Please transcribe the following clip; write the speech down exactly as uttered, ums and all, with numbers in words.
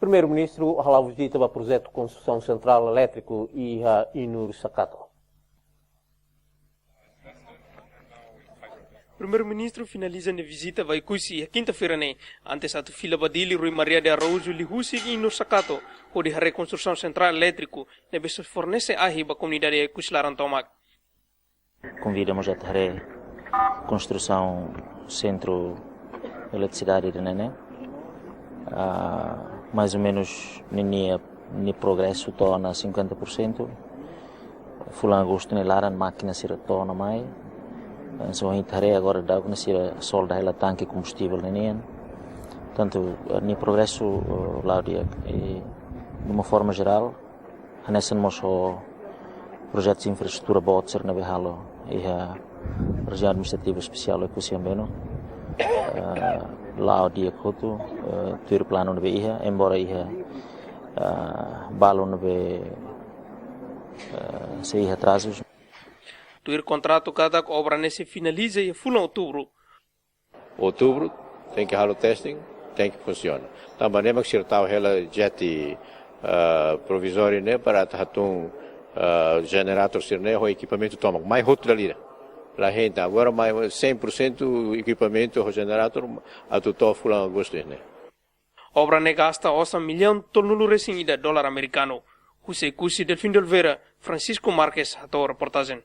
Primeiru-Ministru hala'o vizita ba projetu konstrusaun sentrál elétriku iha Inur Sakato. Primeiru-Ministru finaliza nia vizita ba Oekusi iha kinta-feira ne'e, antes atu fila ba Dili Rui Maria de Araújo liuhusi Inur Sakato, hodi haree konstrusaun sentrál elétriku ne'ebé sei fornese ahi ba komunidade Oekusi laran tomak. Konvida mós atu haree konstrusaun sentru eletrisidade ida-ne'e. Ah, mais ou menos ninia, nia progresu to'o ona cinquenta por cento. Fulan agostu nia laran mákina sira to'o ona mai. Ah, se ita haree agora daudaun ne'e sira solda hela tanke kombustivel ninian. Portantu, ah, nia progresu, ah, la'o di'ak, e, de uma forma geral, hanesan mós ho projetu infraestrutura boot sira ne'ebé halo iha Rejiaun Administrativa Espesiál Oekusi Ambeno. Eh, la'o di'ak hotu, eh, tuir planu ne'ebé iha, embora iha, eh, balu ne'ebé, eh, sei iha atrazus. Tuir kontratu katak obra ne'e sei finaliza iha fulan Outubru. Outubru, tenke halo testing, tenke funsiona. Tanba ne'e mak sira tau hela jeti, ah, provizóriu ne'e para atu hatún, ah, generator sira-ne'e ho ekipamentu tomak. Mai hotu dala ida. La henta, agora mai cem por cento ekipamentu ho generator atu to'o fulan agostu ne'e. Obra ne'e gasta osan millaun tolunulu-resin-ida dolar amerikanu. Husi Oekusi, Delfim de Oliveira, Francisco Marques, hato'o reportajen.